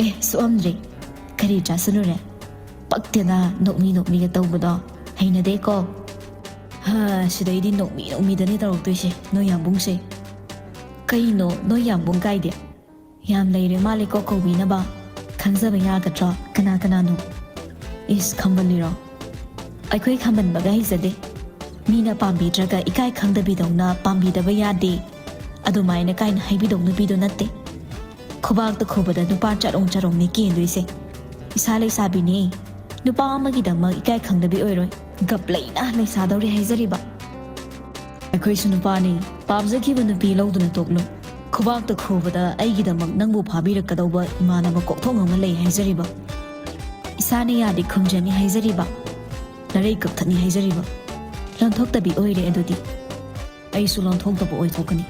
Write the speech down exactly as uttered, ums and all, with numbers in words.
ꯑꯦ, ꯁꯣꯛꯑꯝꯗ꯭ꯔꯦ꯫ ꯀꯔꯤ ꯆꯥꯁꯤꯜꯂꯨꯔꯦ? ꯄꯛꯇꯦꯗ, ꯅꯣꯛꯃꯤ ꯅꯣꯛꯃꯤꯒ ꯇꯧꯕꯗꯣ꯫ ꯍꯩꯅꯗꯦꯀꯣ꯫ ꯍꯥ, ꯁꯤꯗꯩꯗꯤ ꯅꯣꯛꯃꯤ ꯅꯣꯛꯃꯤꯗꯅꯦ ꯇꯧꯔꯛꯇꯣꯏꯁꯦ ꯅꯣꯏ ꯌꯥꯝꯕꯨꯡꯁꯦ꯫ ꯀꯩꯅꯣ ꯅꯣꯏ ꯌꯥꯝꯕꯨꯡ ꯀꯥꯏꯗꯤ? ꯌꯥꯝ ꯂꯩꯔꯦ ꯃꯥꯜꯂꯦꯀꯣ ꯀꯧꯕꯤꯅꯕ꯫ ꯈꯪꯖꯕ ꯌꯥꯒꯗ꯭ꯔꯣ? ꯀꯅꯥ ꯀꯅꯥꯅꯣ? ꯏꯁ, ꯈꯝꯕꯜꯂꯤꯔꯣ? ꯑꯩꯈꯣꯏ ꯈꯝꯕꯟꯕꯒ ꯍꯩꯖꯗꯦ꯫ ꯃꯤꯅ ꯄꯥꯝꯕꯤꯗ꯭ꯔꯒ ꯏꯀꯥꯏ ꯈꯪꯗꯕꯤꯗꯧꯅ ꯄꯥꯝꯕꯤꯗꯕ ꯌꯥꯗꯦ꯫ ꯑꯗꯨꯃꯥꯏꯅ ꯀꯥꯏꯅ ꯍꯥꯏꯕꯤꯗꯧ ꯅꯨꯄꯤꯗꯣ ꯅꯠꯇꯦ꯫ ꯈꯨꯕꯥꯛꯇ ꯈꯨꯕꯗ ꯅꯨꯄꯥ ꯆꯔꯣꯡ ꯆꯔꯣꯡꯅꯦ ꯀꯦꯟꯗꯣꯏꯁꯦ꯫ ꯏꯁꯥ ꯂꯩꯁꯥꯕꯤꯅꯦ꯫ ꯅꯨꯄꯥ ꯑꯃꯒꯤꯗꯃꯛ ꯏꯀꯥꯏ ꯈꯪꯗꯕꯤ ꯑꯣꯏꯔꯣꯏ꯫ ꯒꯞ ꯂꯩꯅ ꯂꯩꯁꯥꯗꯧꯔꯦ ꯍꯥꯏꯖꯔꯤꯕ꯫ ꯑꯩꯈꯣꯏꯁꯨ ꯅꯨꯄꯥꯅꯤ꯫ ꯄꯥꯝꯖꯈꯤꯕ ꯅꯨꯄꯤ ꯂꯧꯗꯨꯅ ꯇꯣꯛꯂꯨ꯫ ꯈꯨꯕꯥꯛꯇ ꯈꯨꯕꯗ ꯑꯩꯒꯤꯗꯃꯛ ꯅꯪꯕꯨ ꯐꯥꯕꯤꯔꯛꯀꯗꯧꯕ ꯏꯃꯥꯟꯅꯕ ꯀꯣꯛꯊꯣꯡ ꯑꯃ ꯂꯩ ꯍꯥꯏꯖꯔꯤꯕ꯫ ꯏꯁꯥꯅ ꯌꯥꯗꯦ ꯈꯨꯝꯖꯅꯤ ꯍꯥꯏꯖꯔꯤꯕ꯫ ꯅꯔꯩ ꯀꯛꯊꯠꯅꯤ ꯍꯥꯏꯖꯔꯤꯕ꯫ ꯂꯣꯟꯊꯣꯛꯇꯕꯤ ꯑꯣꯏꯔꯦ ꯑꯗꯨꯗꯤ꯫ ꯑꯩꯁꯨ ꯂꯣꯟꯊꯣꯛꯇꯕ ꯑꯣꯏꯊꯣꯛꯀꯅꯤ꯫